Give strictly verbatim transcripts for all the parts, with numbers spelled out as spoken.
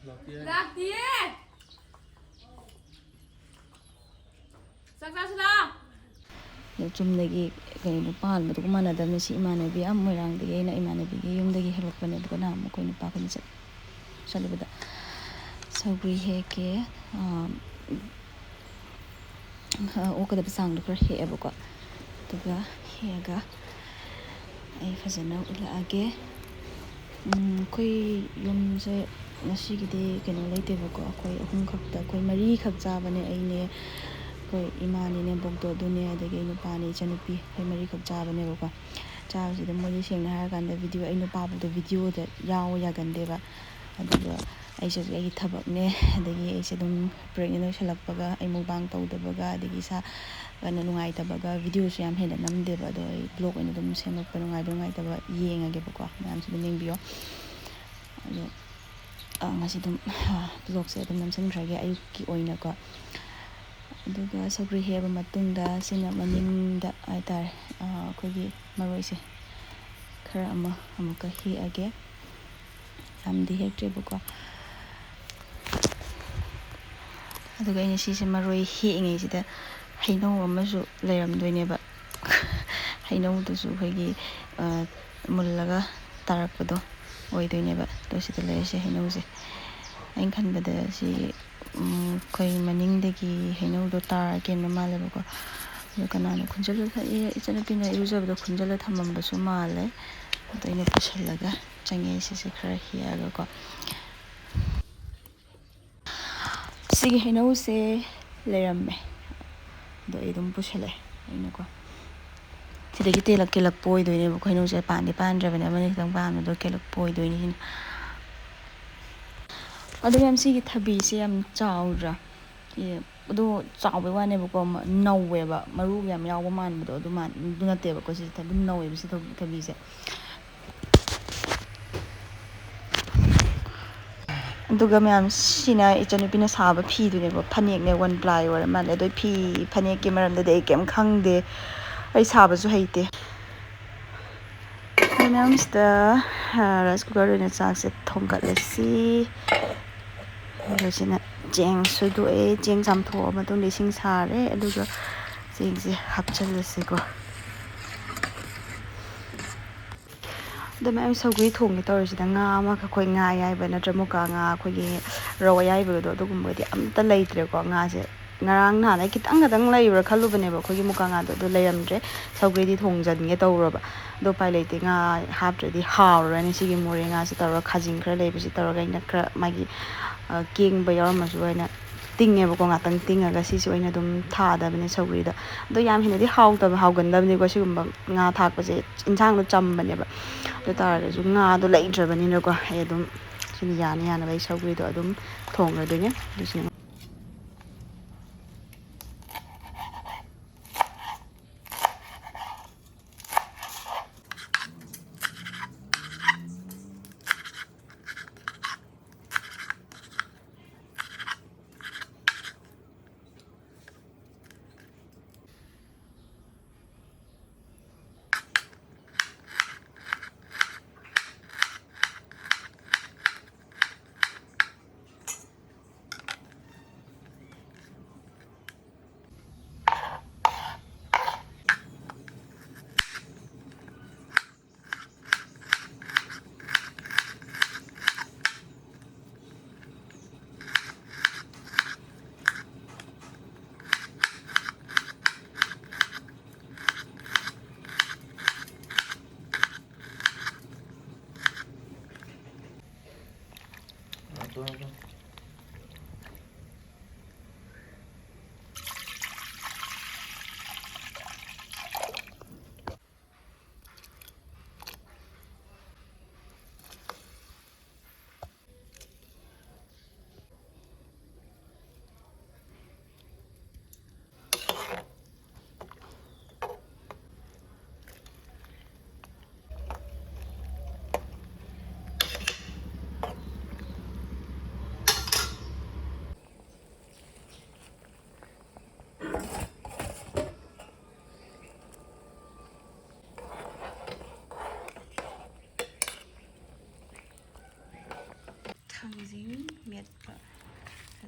ꯂꯥꯛꯇꯤꯌꯦ꯫ ꯆꯥꯛ ꯆꯥꯁꯤ ꯂꯥꯛꯑꯣ꯫ ꯑꯗꯣ ꯆꯨꯝꯅꯒꯤ ꯀꯩꯅꯣ ꯄꯥꯟꯕꯗꯨꯒ ꯃꯥꯟꯅꯗꯕꯅꯤ꯫ ꯁꯤ ꯏꯃꯥꯟꯅꯕꯤ ꯑꯃ ꯃꯣꯏꯔꯥꯡꯗꯒꯤ, ꯑꯩꯅ ꯏꯃꯥꯟꯅꯕꯤꯒꯤ ꯌꯨꯝꯗꯒꯤ ꯍꯦꯛꯂꯛꯄꯅꯦꯕꯀꯣ, ꯅꯍꯥꯟ ꯑꯩꯈꯣꯏ ꯅꯨꯄꯥ ꯑꯩꯈꯣꯏꯅ ꯆꯠ-, ꯆꯠꯂꯨꯕꯗ꯫ ꯁꯧꯒ꯭ꯔꯤ ꯍꯦꯛꯀꯦ꯫ ꯑꯥ, ꯑꯣꯛꯀꯗꯕ ꯆꯥꯡꯗꯣ ꯈꯔ ꯍꯦꯛꯑꯦꯕꯀꯣ꯫ ꯑꯗꯨꯒ ꯍꯦꯛꯑꯒ ꯑꯩ ꯐꯖꯅ ꯎꯠꯂꯛꯑꯒꯦ꯫ ꯎꯝ, ꯑꯩꯈꯣꯏ ꯌꯨꯝꯁꯦ ꯉꯁꯤꯒꯤꯗꯤ ꯀꯩꯅꯣ ꯂꯩꯇꯦꯕꯀꯣ꯫ ꯑꯩꯈꯣꯏ ꯑꯍꯨꯝ ꯈꯛꯇ, ꯑꯩꯈꯣꯏ ꯃꯔꯤ ꯈꯛ ꯆꯥꯕꯅꯦ꯫ ꯑꯩꯅꯦ, ꯑꯩꯈꯣꯏ ꯏꯃꯥꯅꯦ, ꯏꯅꯦꯝꯕꯣꯛꯇꯣ ꯑꯗꯨꯅꯦ, ꯑꯗꯒꯤ ꯑꯩ ꯅꯨꯄꯥꯅꯦ, ꯏꯆꯟꯅꯨꯄꯤ, ꯑꯩꯈꯣꯏ ꯃꯔꯤ ꯈꯛ ꯆꯥꯕꯅꯦꯕꯀꯣ꯫ ꯆꯥꯕꯁꯤꯗ ꯃꯣꯏꯗꯤ ꯁꯦꯡꯅ ꯍꯥꯏꯔꯀꯥꯟꯗ video, ꯑꯩ ꯅꯨꯄꯥꯕꯨꯗ videoꯗ ꯌꯥꯎ ꯌꯥꯒꯟꯗꯦꯕ꯫ ꯑꯗꯨꯒ ꯑꯩꯁꯨ ꯑꯩꯒꯤ ꯊꯕꯛꯅꯦ, ꯑꯗꯒꯤ ꯑꯩꯁꯦ ꯑꯗꯨꯝ pregnant ꯑꯣꯏꯁꯜꯂꯛꯄꯒ, ꯑꯩ mukbang ꯇꯧꯗꯕꯒ, ꯑꯗꯒꯤ ꯏꯁꯥ ꯀꯟꯅ ꯅꯨꯡꯉꯥꯏꯇꯕꯒ videoꯁꯨ ꯌꯥꯝ ꯍꯦꯟꯅ ꯅꯝꯗꯦꯕ꯫ ꯑꯗꯣ ꯑꯩ vlog ꯑꯣꯏꯅ ꯑꯗꯨꯝ ꯁꯦꯝꯃꯛꯄ, ꯅꯨꯡꯉꯥꯏꯕ ꯅꯨꯡꯉꯥꯏꯇꯕ ꯌꯦꯡꯉꯒꯦꯕꯀꯣ, ꯃꯌꯥꯝꯁꯨ ꯑꯗꯨꯝ ꯌꯦꯡꯕꯤꯌꯣ꯫ ꯑꯗꯣ, ꯑ, ꯉꯁꯤ ꯑꯗꯨꯝ, ꯑ, vlogꯁꯦ ꯑꯗꯨꯝ ꯅꯝꯁꯤꯟꯈ꯭ꯔꯒꯦ ꯑꯌꯨꯛꯀꯤ ꯑꯣꯏꯅꯀꯣ꯫ ꯑꯗꯨꯒ ꯁꯧꯒ꯭ꯔꯤ ꯍꯦꯛꯑꯕ ꯃꯇꯨꯡꯗ, ꯁꯤꯅ ꯃꯅꯤꯡꯗ ꯍꯥꯏꯇꯥꯔꯦ, ꯑ, ꯑꯩꯈꯣꯏꯒꯤ ꯃꯔꯣꯏꯁꯦ ꯈꯔ ꯑꯃ ꯑꯃꯨꯛꯀ ꯍꯦꯛꯑꯒꯦ꯫ ꯌꯥꯝꯗꯤ ꯍꯦꯛꯇ꯭ꯔꯦꯕꯀꯣ꯫ ꯑꯗꯨꯒ ꯑꯩꯅ ꯁꯤꯁꯦ ꯃꯔꯣꯏ ꯍꯦꯛꯏꯉꯩꯁꯤꯗ ꯍꯩꯅꯧ ꯑꯃꯁꯨ ꯂꯩꯔꯝꯗꯣꯏꯅꯦꯕ꯫ ꯍꯩꯅꯧꯗꯨꯁꯨ ꯑꯩꯈꯣꯏꯒꯤ, ꯑ, ꯃꯨꯜꯂꯒ ꯇꯥꯔꯛꯄꯗꯣ ꯑꯣꯏꯗꯣꯏꯅꯦꯕ꯫ ꯑꯗꯣ ꯁꯤꯗ ꯂꯩꯔꯤꯁꯦ ꯍꯩꯅꯧꯁꯦ꯫ ꯑꯩꯅ ꯈꯟꯕꯗ ꯁꯤ, ꯎꯝ, ꯑꯩꯈꯣꯏ ꯃꯅꯤꯡꯗꯒꯤ ꯍꯩꯅꯧꯗꯣ ꯇꯥꯔ ꯀꯦꯟꯕ ꯃꯥꯜꯂꯦꯕꯀꯣ꯫ ꯑꯗꯣ ꯀꯅꯥꯅꯣ ꯈꯨꯟꯖꯜꯂ ꯊꯛꯑꯦ? ꯏꯆꯟꯅꯨꯄꯤꯅ ꯏꯔꯨꯖꯕꯗ ꯈꯨꯟꯖꯜꯂ ꯊꯝꯃꯝꯕꯁꯨ ꯃꯥꯜꯂꯦ꯫ ꯑꯗꯣ ꯑꯩꯅ ꯄꯨꯁꯜꯂꯒ ꯆꯪꯉꯦ꯫ ꯁꯤꯁꯦ ꯈꯔ ꯍꯦꯛꯑꯒꯀꯣ꯫ ꯁꯤꯒꯤ ꯍꯩꯅꯧꯁꯦ ꯂꯩꯔꯝꯃꯦ꯫ ꯑꯗꯣ ꯑꯩ ꯑꯗꯨꯝ ꯄꯨꯁꯜꯂꯛꯑꯦ ꯑꯩꯅꯀꯣ꯫ ꯁꯤꯗꯒꯤ ꯇꯦꯂꯛ ꯀꯦꯜꯂꯛꯄ ꯑꯣꯏꯗꯣꯏꯅꯦꯕꯀꯣ꯫ ꯍꯩꯅꯧꯁꯦ ꯄꯥꯟꯗꯤ ꯄꯥꯟꯗ꯭ꯔꯕꯅꯦ, ꯑꯃꯅꯤ ꯈꯛꯇꯪ ꯄꯥꯟꯕꯗꯣ ꯀꯦꯜꯂꯛꯄ ꯑꯣꯏꯗꯣꯏꯅꯤ ꯁꯤꯅ꯫ ꯑꯗꯣ ꯃꯌꯥꯝ, ꯁꯤꯒꯤ ꯊꯕꯤꯁꯦ ꯌꯥꯝ ꯆꯥꯎꯗ꯭ꯔꯥ? ꯑꯦ, ꯑꯗꯣ ꯆꯥꯎꯕꯩ ꯋꯥꯅꯦꯕꯀꯣ, ꯃ-, ꯅꯧꯋꯦꯕ, ꯃꯔꯨꯒ ꯌꯥꯝ ꯌꯥꯎꯕ ꯃꯥꯟꯕꯗꯣ ꯑꯗꯨ ꯃꯥꯟ-, ꯑꯗꯨ ꯅꯠꯇꯦꯕꯀꯣ꯫ ꯁꯤꯁꯦ ꯑꯗꯨꯝ ꯅꯧꯋꯦꯕ ꯁꯤ ꯊꯕꯤ-, ꯊꯕꯤꯁꯦ꯫ ꯑꯗꯨꯒ ꯃꯌꯥꯝ, ꯁꯤꯅ ꯏꯆꯟꯅꯨꯄꯤꯅ ꯁꯥꯕ ꯐꯤꯗꯨꯅꯦꯕ, ꯐꯅꯦꯛꯅꯦ, one ply ꯑꯣꯏꯔ ꯃꯥꯜꯂꯦ꯫ ꯑꯗꯣ ꯐꯤ, ꯐꯅꯦꯛꯀꯤ ꯃꯔꯝꯗꯗꯤ ꯑꯩ ꯀꯩꯝ ꯈꯪꯗꯦ, ꯑꯩ ꯁꯥꯕꯁꯨ ꯍꯩꯇꯦ꯫ ꯑꯗꯣ ꯃꯌꯥꯝ, ꯁꯤꯗ, ꯑ, rice cooker ꯑꯣꯏꯅ ꯆꯥꯛꯁꯦ ꯊꯣꯡꯒꯠꯂꯁꯤ꯫ ꯑꯗꯨꯒ ꯁꯤꯅ ꯆꯦꯡ ꯁꯨꯗꯣꯛꯑꯦ꯫ ꯆꯦꯡ ꯆꯥꯝꯊꯣꯛꯑ ꯃꯇꯨꯡꯗ ꯏꯁꯤꯡ ꯁꯥꯔꯦ꯫ ꯑꯗꯨꯒ ꯆꯦꯡꯁꯦ ꯍꯥꯞꯆꯤꯜꯂꯁꯤꯀꯣ꯫ ꯑꯗꯣ ꯃꯌꯥꯝ ꯁꯧꯒ꯭ꯔꯤ ꯊꯣꯡꯒꯦ ꯇꯧꯔꯤꯁꯤꯗ ꯉꯥ ꯑꯃꯈꯛ, ꯑꯩꯈꯣꯏ ꯉꯥ ꯑꯌꯥꯏꯕ ꯅꯠꯇ꯭ꯔ ꯃꯨꯀꯥ ꯉꯥ, ꯑꯩꯈꯣꯏꯒꯤ ꯔꯧ ꯑꯌꯥꯏꯕꯒꯗꯣ, ꯑꯗꯨꯒꯨꯝꯕꯗꯤ ꯑꯝꯇ ꯂꯩꯇ꯭ꯔꯦꯀꯣ꯫ ꯉꯥꯁꯦ ꯉꯔꯥꯡ ꯅꯍꯥꯟ ꯑꯩ ꯈꯤꯇꯪ ꯈꯛꯇꯪ ꯂꯩꯕ꯭ꯔꯥ ꯈꯜꯂꯨꯕꯅꯦꯕ ꯑꯩꯈꯣꯏꯒꯤ ꯃꯨꯀꯥ ꯉꯥꯗꯣ, ꯑꯗꯨ ꯂꯩꯔꯝꯗ꯭ꯔꯦ꯫ ꯁꯧꯒ꯭ꯔꯤꯗꯤ ꯊꯣꯡꯖꯟꯒꯦ ꯇꯧꯔꯕ꯫ ꯑꯗꯣ ꯎꯄꯥꯏ ꯂꯩꯇꯦ, ꯉꯥ ꯍꯥꯞꯇ꯭ꯔꯗꯤ ꯍꯥꯎꯔꯔꯣꯏꯅ ꯁꯤꯒꯤ ꯃꯣꯔꯦ ꯉꯥꯁꯦ ꯇꯧꯔꯒ, ꯈꯥꯖꯤꯡ ꯈꯔ ꯂꯩꯕꯁꯤ ꯇꯧꯔꯒ ꯑꯩꯅ ꯈꯔ ꯃꯥꯒꯤ, ꯑ, ꯀꯦꯡꯕ ꯌꯥꯎꯔꯝꯃꯁꯨ ꯍꯥꯏꯅ ꯇꯤꯡꯉꯦꯕꯀꯣ꯫ ꯉꯥꯛꯇꯪ ꯇꯤꯡꯉꯒ ꯁꯤꯁꯦ ꯑꯣꯏꯅ ꯑꯗꯨꯝ ꯊꯥꯗꯕꯅꯦ ꯁꯧꯒ꯭ꯔꯤꯗ꯫ ꯑꯗꯣ ꯌꯥꯝ ꯍꯦꯟꯅꯗꯤ ꯍꯥꯎꯇꯕ, ꯍꯥꯎꯒꯟꯗꯕꯅꯤꯀꯣ ꯁꯤꯒꯨꯝꯕ ꯉꯥ ꯊꯥꯛꯄꯁꯦ, ꯏꯟꯁꯥꯡꯗꯣ ꯆꯝꯕꯅꯦꯕ꯫ ꯑꯗꯨ ꯇꯥꯔꯒꯁꯨ ꯉꯥꯗꯣ ꯂꯩꯇ꯭ꯔꯕꯅꯤꯅꯀꯣ, ꯑꯩ ꯑꯗꯨꯝ ꯁꯤꯅ ꯌꯥꯅ ꯌꯥꯅꯕ ꯑꯩ ꯁꯧꯒ꯭ꯔꯤꯗꯣ ꯑꯗꯨꯝ ꯊꯣꯡꯈ꯭ꯔꯗꯣꯏꯅꯦ꯫ ꯑꯗꯨꯁꯨ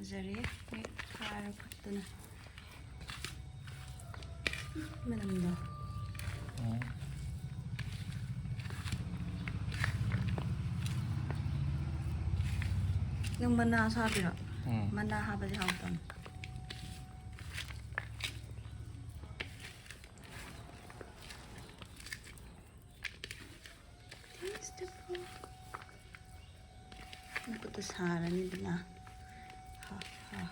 ꯐꯖꯔꯦ꯫ ꯑꯩꯈꯣꯏ ꯊꯥꯔ ꯈꯛꯇꯅ ꯃꯅꯝꯗꯣ꯫ ꯎꯝ꯫ ꯅꯪ ꯃꯅꯥꯁꯨ ꯍꯥꯞꯄꯤꯔꯣ? ꯎꯝ꯫ ꯃꯅꯥ ꯍꯥꯞꯄꯗꯤ ꯍꯥꯎꯇꯕꯅꯤ꯫ ꯅꯈꯨꯠꯇꯨ ꯁꯥꯔꯅꯤꯗꯅ꯫ ꯍꯥ, ꯍꯥ꯫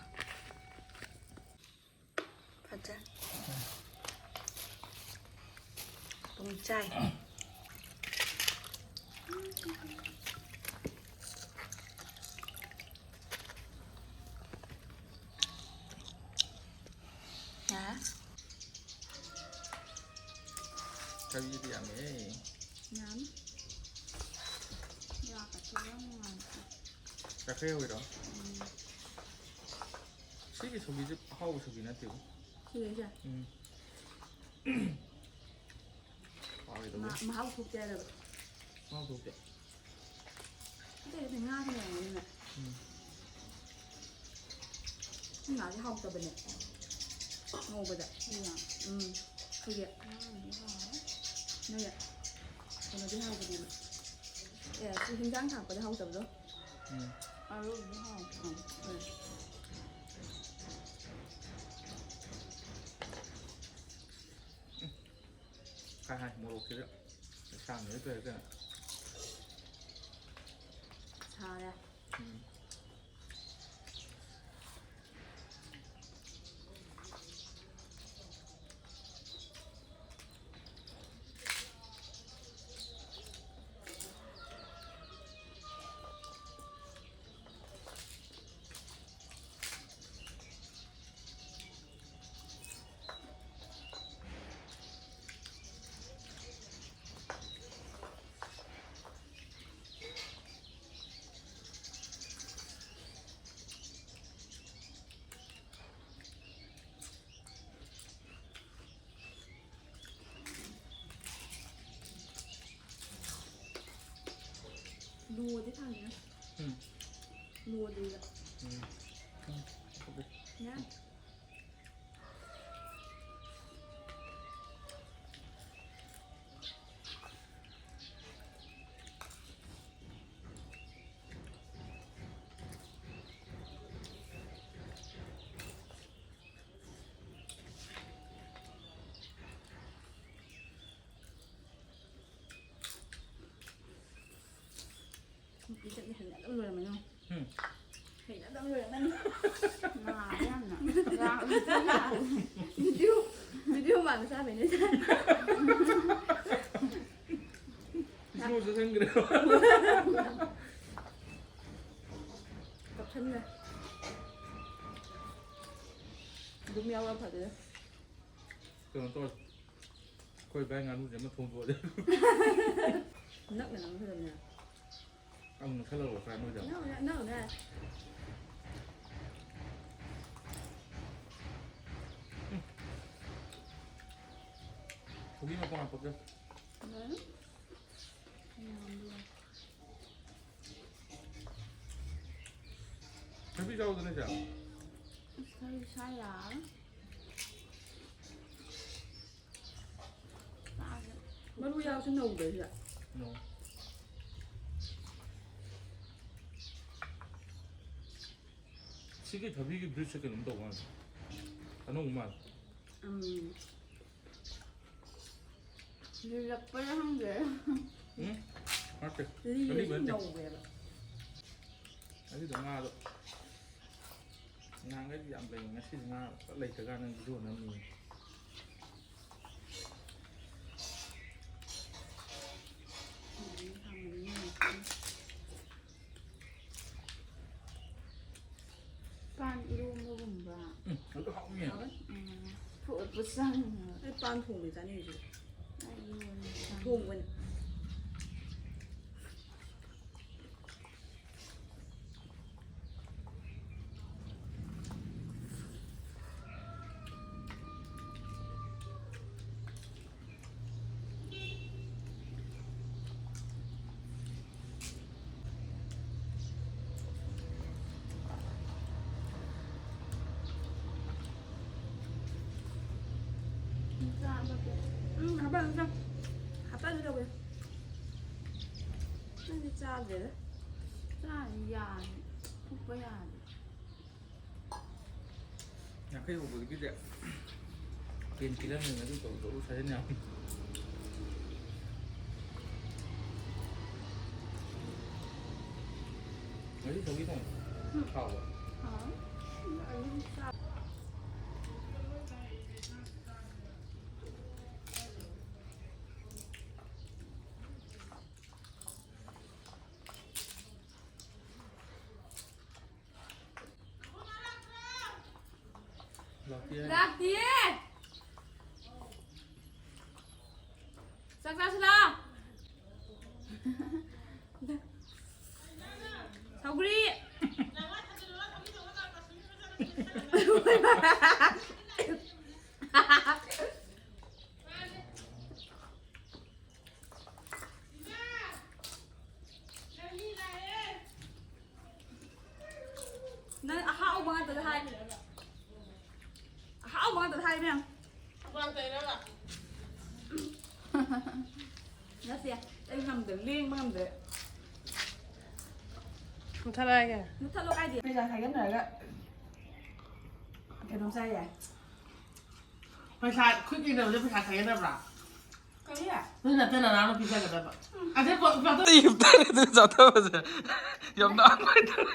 ꯐꯖ꯫ ꯄꯨꯡꯆꯥꯏ꯫ ꯌꯥꯔꯦ꯫ ꯊꯕꯤꯗꯤ ꯌꯥꯝꯃꯦ꯫ ꯌꯥꯝꯃꯤ꯫ ꯌꯥꯒ ꯊꯣꯛꯑꯦ, ꯌꯥꯝ ꯅꯨꯡꯉꯥꯏꯇꯦ꯫ ꯆꯥꯛꯈꯩ ꯍꯧꯔꯤꯔꯣ? ꯎꯝ꯫ ꯁꯤꯒꯤ ꯁꯧꯒ꯭ꯔꯤꯁꯦ ꯑꯍꯥꯎꯕ ꯁꯧꯒ꯭ꯔꯤ ꯅꯠꯇꯦꯕ꯫ ꯁꯤꯗꯩꯁꯦ? ꯎꯝ꯫ ꯍꯥꯎꯔꯣꯏꯗꯧꯔꯤ꯫ ꯃꯍꯥꯎ ꯊꯣꯛꯇꯦ ꯍꯥꯏꯔꯕ? ꯃꯍꯥꯎ ꯊꯣꯛꯇꯦ꯫ ꯑꯇꯩꯗꯤ ꯉꯥꯒ ꯂꯩꯔꯝꯒꯅꯤꯅꯦ꯫ ꯎꯝ꯫ ꯉꯥꯁꯦ ꯍꯥꯎꯇꯕꯅꯦ꯫ ꯉꯧꯕꯗ꯫ ꯎꯝ꯫ ꯎꯝ꯫ ꯑꯩꯈꯣꯏꯒꯤ ꯉꯥꯗꯤ ꯍꯥꯎꯋꯦ꯫ ꯅꯣꯏ ꯀꯩꯅꯣꯗꯤ ꯍꯥꯎꯕꯅꯦꯕ꯫ ꯑꯦ, ꯁꯤ ꯍꯤꯟꯖꯥꯡ ꯊꯥꯛꯄꯗ ꯍꯥꯎꯇꯕꯗꯣ꯫ ꯎꯝ꯫ ꯑꯔꯣꯏꯕꯗꯤ ꯍꯥꯎꯋꯦ꯫ ꯎꯝ꯫ ꯎꯝ꯫ ꯍꯥꯏ ꯍꯥꯏ, ꯃꯣꯔꯣꯛꯁꯤꯗ ꯁꯥꯡꯅ ꯂꯩꯇ꯭ꯔꯦ ꯀꯩꯅꯣ꯫ ꯁꯥꯔꯦ꯫ ꯎꯝ꯫ ꯂꯣꯗꯤ ꯊꯥꯡꯉꯤꯅ꯫ ꯎꯝ꯫ ꯂꯣꯗ꯭ꯔꯤꯕ꯫ ꯎꯝ꯫ ꯅꯨꯄꯤ ꯆꯠꯅꯤ ꯍꯩꯅꯗꯕ ꯂꯣꯏꯔꯝꯃꯅꯤ꯫ ꯎꯝ꯫ ꯍꯩꯅꯗꯕ ꯂꯣꯏꯔꯝꯃꯅꯤ꯫ ꯅꯥꯔꯦ ꯌꯥꯝꯅ꯫ ꯌꯥꯝꯅ ꯅꯥꯔꯦ꯫ ꯚꯤꯗꯤꯑꯣ, ꯚꯤꯗꯤꯑꯣ ꯃꯥꯟꯕ ꯆꯥꯕꯩꯅꯦ꯫ ꯏꯁꯂꯣ ꯆꯠꯍꯟꯈ꯭ꯔꯦ꯫ ꯀꯞꯁꯟꯈ꯭ꯔꯦ꯫ ꯑꯗꯨꯝ ꯌꯥꯎꯔ ꯐꯗꯣꯏꯔꯥ? ꯀꯩꯅꯣ ꯇꯧꯔꯦ꯫ ꯑꯩꯈꯣꯏ ꯏꯕꯥꯏ ꯉꯥꯅꯨꯁꯦ ꯑꯃ ꯊꯣꯡꯗꯣꯛꯑꯁꯦ꯫ ꯅꯛꯅ ꯅꯪ ꯐꯖꯅ꯫ ꯑꯃꯨꯛ ꯅꯛꯁꯜꯂꯛꯑꯣ ꯀꯥꯏ ꯅꯣꯏꯗ꯫ ꯅꯛꯅ, ꯅꯛꯅ꯫ ꯎꯝ꯫ ꯊꯕꯤ ꯃꯄꯪ ꯍꯥꯞꯄꯛꯀꯦ꯫ ꯂꯣꯏꯔꯦ꯫ ꯊꯕꯤ ꯆꯥꯎꯗꯅ ꯆꯥ꯫ ꯑꯁ, ꯊꯕꯤ ꯁꯥ ꯌꯥꯔ꯫ ꯃꯔꯨ ꯌꯥꯎꯁꯨ ꯅꯧꯗꯣꯏꯁꯤꯗ꯫ ꯅꯣ꯫ ꯁꯤꯒꯤ ꯊꯕꯤꯒꯤ ꯕ꯭ꯔꯤꯠꯁꯦ ꯀꯩꯅꯣꯝ ꯇꯧꯕ ꯃꯥꯜꯂꯦ꯫ ꯑꯅꯧꯕ ꯃꯥꯜꯂꯦ꯫ ꯎꯝ꯫ ꯂꯤꯔꯛꯄꯩꯔ ꯈꯪꯗꯦ꯫ ꯎꯝ? ꯅꯠꯇꯦ꯫ ꯂꯤꯔꯁꯨ ꯑꯔꯤꯕ ꯅꯠꯇꯦ꯫ ꯅꯧꯋꯦꯕ꯫ ꯑꯗꯨꯗꯣ ꯉꯥꯗꯣ ꯅꯍꯥꯟꯈꯩꯗꯤ ꯌꯥꯝ ꯂꯩ, ꯉꯁꯤꯗꯤ ꯉꯥ ꯂꯩꯇ꯭ꯔꯀꯥꯟꯗ ꯚꯤꯗꯤꯑꯣ ꯅꯝꯃꯤ꯫ ꯄꯥꯟ ꯏꯔꯣꯝꯕꯒꯨꯝꯕ꯫ ꯎꯝ, ꯑꯗꯨ ꯍꯥꯎꯅꯤ꯫ ꯍꯥꯎꯋꯦ? ꯎꯝ, ꯊꯣꯠꯄ ꯆꯪꯉꯦ꯫ ꯑꯩ ꯄꯥꯟ ꯊꯣꯡꯕ ꯆꯥꯅꯤꯡꯉꯤꯁꯦ꯫ ꯑꯩ ꯏꯔꯣꯝꯕ ꯆꯥꯅꯤꯡꯉꯦ꯫ ꯊꯣꯡꯕꯅꯤ꯫ ꯎꯝ, ꯍꯥꯞꯄꯛꯑꯅꯨ, ꯆꯥꯎ꯫ ꯍꯥꯞꯄꯛꯑꯅꯨ ꯇꯧꯕꯅꯦ꯫ ꯅꯪꯗꯤ ꯆꯥꯗ꯭ꯔꯦꯗ꯫ ꯆꯥꯔꯗꯤ ꯌꯥꯔꯦ꯫ ꯊꯨꯞꯄ ꯌꯥꯔꯦ꯫ ꯌꯥꯡꯈꯩ ꯍꯧꯕꯗꯒꯤꯗꯤ ꯄꯦꯟ ꯀꯤꯂꯔꯅ ꯑꯗꯨꯝ ꯇꯧ ꯇꯧ ꯁꯥꯖꯟ ꯌꯥꯕꯅꯤ꯫ ꯉꯁꯤ ꯁꯧꯒ꯭ꯔꯤ ꯊꯣꯡꯕ ꯍꯥꯎꯕ꯭ꯔꯣ? ꯍꯥꯎꯋꯦ꯫ ꯑꯗꯨꯝ ꯆꯥ- ꯂꯥꯛꯇꯤꯌꯦ꯫ ꯆꯥꯛ ꯆꯥꯁꯤ ꯂꯥꯛꯑꯣ꯫ ꯁꯧꯒ꯭ꯔꯤ꯫ ꯅꯪ ꯑꯍꯥꯎꯕ ꯉꯥꯛꯇꯗ ꯍꯥꯏ꯫ ꯑꯍꯥꯎꯕ ꯉꯥꯛꯇꯗ ꯍꯥꯏ ꯃꯌꯥꯝ꯫ ꯅꯠꯇꯦ, ꯑꯩ ꯉꯝꯗ꯭ꯔꯦ, ꯂꯦꯡꯕ ꯉꯝꯗ꯭ꯔꯦ꯫ ꯃꯨꯊꯠꯂꯛꯑꯒꯦ꯫ ꯃꯨꯊꯠꯂꯣ ꯀꯥꯏꯗꯦ꯫ ꯄꯩꯁꯥ ꯈꯥꯏꯒꯠꯅꯔꯒ ꯀꯩꯅꯣꯝ ꯆꯥ ꯌꯥꯏ꯫ ꯄꯩꯁꯥ ꯈꯨꯠ ꯌꯦꯡꯅꯕꯗ ꯄꯩꯁꯥ ꯈꯥꯏꯒꯠꯅꯕ꯭ꯔꯥ? ꯀꯔꯤ? ꯅꯣꯏ ꯅꯠꯇꯦ ꯅꯅꯥꯎꯅ ꯄꯤꯖꯒꯗꯕ꯫ ꯑꯗꯩ ꯀꯣ-, ꯀꯣ-, ꯑꯩ ꯍꯤꯞꯇꯔꯦ ꯑꯗꯨ ꯆꯥꯊꯣꯛꯑꯁꯦ꯫ ꯌꯥꯝ ꯅꯥꯟꯕ ꯍꯥꯏꯇꯥꯔꯦ꯫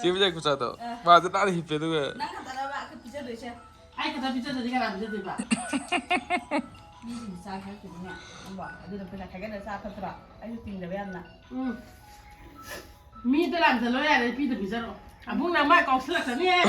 ꯆꯦ ꯕꯤꯖꯣꯏ ꯈꯨꯆꯥꯗꯣ꯫ ꯑ꯫ ꯃꯥꯁꯨ ꯅꯥꯟꯅ ꯍꯤꯞꯄꯦ ꯑꯗꯨꯒ꯫ ꯅꯪ ꯈꯛꯇꯔꯕ ꯑꯩꯈꯣꯏ ꯄꯤꯖꯗꯣꯏꯁꯦ? ꯑꯩ ꯈꯛꯇ ꯄꯤꯖꯗ꯭ꯔꯗꯤ ꯀꯅꯥ ꯄꯤꯖꯗꯣꯏꯕ? ꯃꯤꯁꯤꯡꯗꯤ ꯆꯥ ꯊꯛꯇꯣꯏꯅꯤꯅꯦ꯫ ꯅꯪꯕꯣ? ꯑꯗꯨꯅ ꯄꯩꯁꯥ ꯈꯥꯏꯒꯠꯅꯔ ꯆꯥ ꯐꯠꯇ꯭ꯔꯣ? ꯑꯩꯁꯨ ꯇꯤꯡꯗꯕ ꯌꯥꯝꯅ꯫ ꯎꯝ꯫ ꯃꯤꯗ ꯂꯥꯟꯖꯜꯂꯣ ꯌꯥꯔꯦ, ꯄꯤꯗ ꯄꯤꯖꯔꯣ꯫ ꯑꯕꯨꯡꯅ ꯃꯥ ꯀꯥꯎꯁꯤꯜꯂꯛꯀꯅꯤꯍꯦ꯫